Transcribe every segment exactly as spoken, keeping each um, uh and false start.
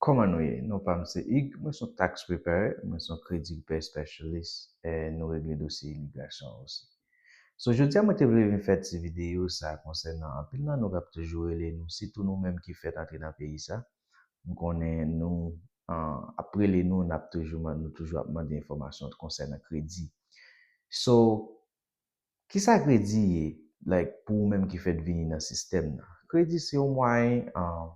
Kòman nou ye? Non pa m se Ig, mwen se yon tax preparer, mwen se yon credit repair specialist, e nou regle dosye imigrasyon osi. So, jodi a mwen te vle vin fè ti videyo sa konsènan anpil nan nou k ap toujou rele nou, sitou nou menm ki fèk antre nan peyi sa. M konnen nou, an, ap rele nou, n ap toujou, nou toujou ap mande enfòmasyon konsènan kredi. So, kisa kredi ye? Like, pou ou menm ki fèk vini nan sistèm nan. Kredi se yon mwayen, an,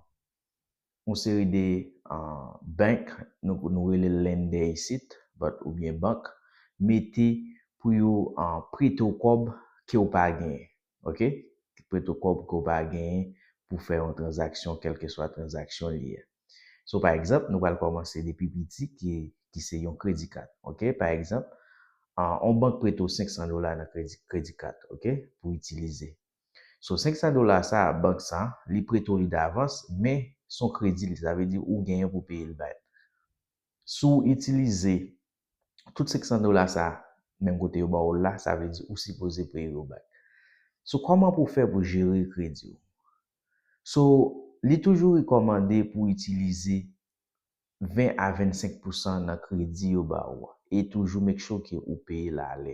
yon seri de, an, bank, nou, nou rele l lender isit, but, oubyen bank, mete pou yo, an, prete w kòb ke w pa genyen, ok? Prete w kòb ke w pa genyen pou fè yon tranzaksyon, kèlkeswa tranzaksyon li ye. So, pa egzanp, nou pral kòmanse depi piti ki, ki se yon kredi kat, ok? Pa egzanp, an, yon bank prete w senk san dola nan kredi, kredi kat, ok? Pou itilize. So, senk san dola sa, bank sa, li prete w li davans, men se yon kredi li, sa vle di ou genyen pou peye l bay. Si w itilize tout senk san dola sa, menm kote yo ba w la, sa vle di ou sipoze peye yo bay. So, kòman pou w fè pou jere kredi w? So, li toujou rekòmande pou w itilize ven a vennsenk pousan nan kredi yo ba ou a. E toujou make sure ke ou peye l alè.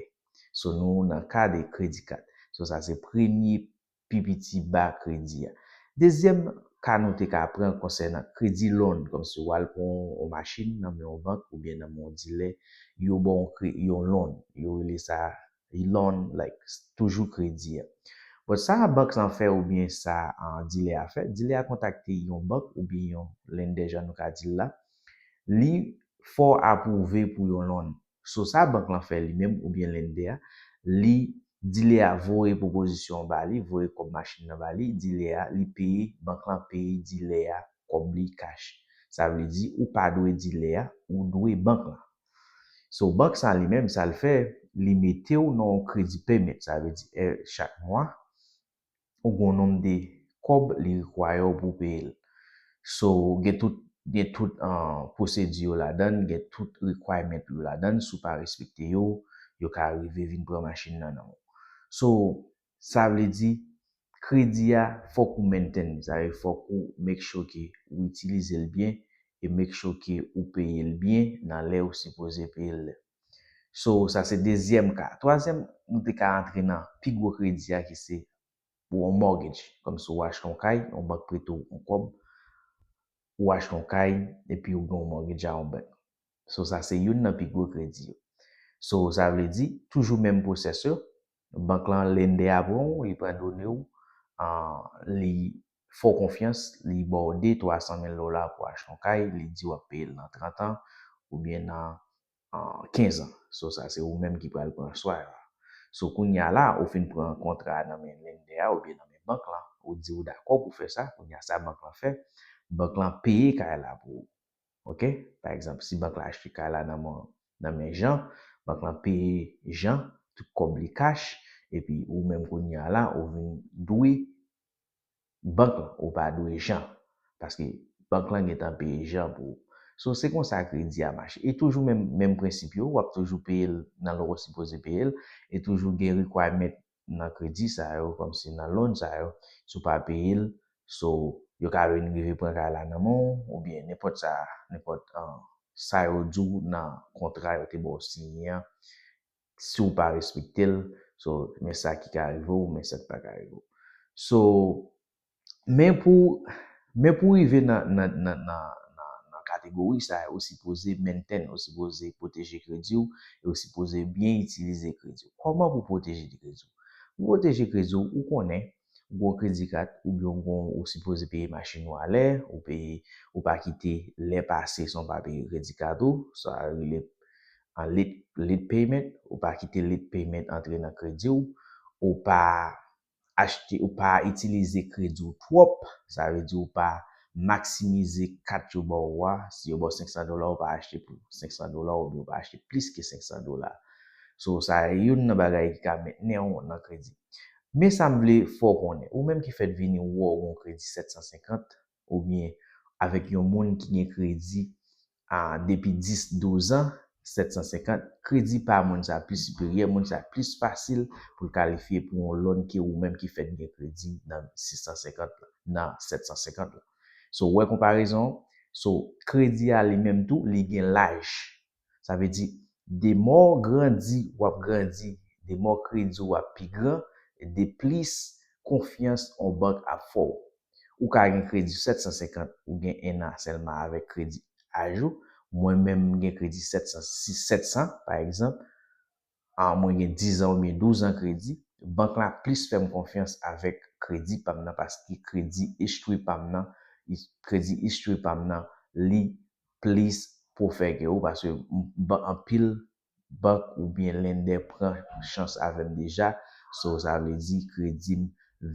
So, nou nan ka de kredi kat. So, sa se premye pi piti ba kredi a. Dezyèm ka nou te ka pran konsènan kredi loan, kòmsi w al pran yon machin nan men yon bank oubyen nan men yon dilè, yo ba w yon kre-, yon loan. Yo rele sa loan, like, toujou kredi a. But sa bank lan fè oubyen sa, ah, dilè a fè, dilè a kontakte yon bank oubyen yon lender, jan nou ka di l la, li fè w apwouve pou yon loan. So, sa bank lan fè li menm oubyen lender a, li, dilè a voye pwopozisyon an ba li, voye kòb machin nan ba li, dilè a, li peye, bank lan peye dilè a kòb li cash. Sa vle di, ou pa dwe dilè a, ou dwe bank lan. So, bank sa li menm, sa l fè, li mete w nan yon kredi payment. Sa vle di, eh, chak mwa, ou gen yon nonm de kòb li require w pou w peye l. So, gen tout, gen tout, ah, pwosedi yo ladan l, gen tout requirement yo ladan l. Si w pa respekte yo, yo ka rive vin pran machin nan nan w. So, sa vle di, kredi a, fòk ou maintain, sa vle fòk ou make sure ke ou itilize l byen e make sure ke ou peye l byen nan lè ou sipoze peye l. So, sa se dezyèm ka. Twazyèm, nou te ka antre nan pi gwo kredi a ki se pou yon mortgage. Kòmsi ou achte yon kay, yon bank prete w yon kòb, ou achte yon kay, epi ou gen yon mortgage a yon bank. So, sa se youn nan pi gwo kredi yo. So, sa vle di, toujou menm pwosès yo, bank lan, lender a pran w, li pran done w, ah, li fè w konfyans, li ba w de, twa san mil dola pou achte yon kay, li di w ap peye l nan trant an, oubyen nan, ah, kenz an. So, sa se ou menm ki pral pran chwa a. So, kounye a la, ou fin pran kontra a nan men lender a oubyen nan men bank lan, ou di ou dakò pou fè sa, kounye a sa bank lan fè, bank lan peye kay la pou ou. Ok? Pa egzanp, si bank la achte kay la nan men, nan men Jan, bank lan peye Jan tout kòb li cash, epi ou menm kounye a la, ou vin dwe bank lan, ou pa dwe Jan. Paske bank lan gentan peye Jan pou ou. So, se konsa kredi a mache. E toujou menm, menm prensip yo, w ap toujou peye l nan lè w sipoze peye l, e toujou gen requirement nan kredi sa yo, kòmsi nan loan sa yo, si w pa peye l, so, yo ka vin rive pran kay la nan men w, oubyen nenpòt sa, nenpòt, ah, sa yo di w nan kontra yo te ba w siyen an, si w pa respekte l, so, men sa ki ka rive w, men sa k pa ka rive w. So, men pou, men pou rive nan, nan, nan, nan, nan, nan kategori sa, ou sipoze maintain, ou sipoze pwoteje kredi w, e ou sipoze byen itilize kredi w. Kòman pou pwoteje kredi w? Pou pwoteje kredi w, ou konnen, ou gen yon kredi kat, oubyen ou gen, ou sipoze peye machin ou alè, ou peye, ou pa kite lè pase san w pa peye kredi kat ou, sa rele an late, late payment, ou pa kite late payment antre nan kredi w, ou pa achte, ou pa itilize kredi w twòp, sa vle di ou pa maksimize kat yo ba w a, si yo ba w senk san dola, ou pa achte pou senk san dola, oubyen ou pa achte plis ke senk san dola. So, sa youn nan bagay ki ka mentnen w nan kredi. Men sa m vle fè w konnen, ou menm ki fèk vini, ou wè w gen yon kredi sèt san senkant, oubyen avèk yon moun ki gen kredi, a, depi dis, douz an, sèt san senkant, kredi pa moun sa plis siperyè, moun sa plis fasil pou l kalifye pou yon loan ke ou menm ki fèk gen kredi nan sis san senkant la, nan sèt san senkant la. So, ou wè konparezon, So, kredi a li menm tou, li gen laj. Sa vle di, the more grandi w ap grandi, the more kredi w ap pi gran, the plis konfyans yon bank ap fè w. Ou ka gen kredi sèt san senkant, ou gen en an sèlman avèk kredi aj ou. Mwen menm, m gen kredi sèt san, sèt san, pa egzanp. Ah, mwen gen diz an oubyen douz an kredi. Bank la plis fè m konfyans avèk kredi pa m nan, paske kredi history pa m nan, kredi history pa m nan, li plis pwofè ke ou, paske anpil bank oubyen lender pran chans avè m deja. So, sa vle di kredi m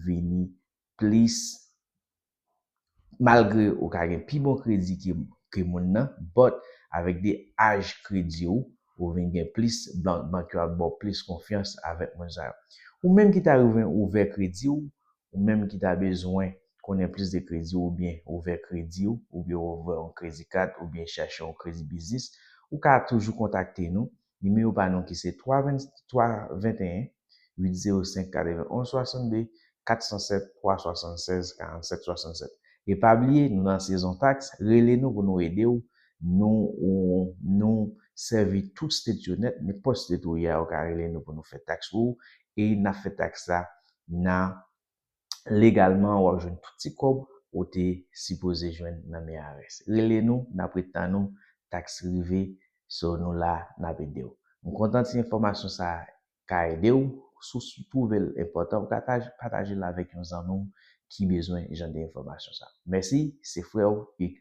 vini plis, malgre ou ka gen pi bon kredi ke, ke moun nan, but avèk de aj kredi ou, ou vin gen plis, bank, bank yo ap ba w plis konfyans avèk moun sa yo. Ou menm ki ta rive ouvè kredi ou, ou menm ki ta bezwen konnen plis de kredi ou, oubyen ouvè kredi ou, oubyen ouvè yon kredi kat, oubyen chache yon kredi biznis, ou ka toujou kontakte nou. Nimewo pa nou ki se twa venntwa venteyen uit zewo senk katrevenonz swasanndde, kat san sèt twa swasannsèz karannsèt swasannsèt. E pa bliye, nou nan sezon taks, rele nou pou nou ede w. Nou, ou, nou sèvi tout state yo nèt, nenpòt state ou ye a, ou ka rele nou pou nou fè taks pou ou, e n ap fè taks la nan legalman, w ap jwenn tout ti kòb ou te sipoze jwenn nan men IRS. Rele nou, n ap ret tann ou, taks rive, so nou la, n ap ede w. M kontan ti enfòmasyon sa a ka ede w. Si w twouve l enpòtan, ou ka taj-, pataje l avèk yon zanmi w ki bezwen jan de enfòmasyon sa. Mèsi, se frè w Hugues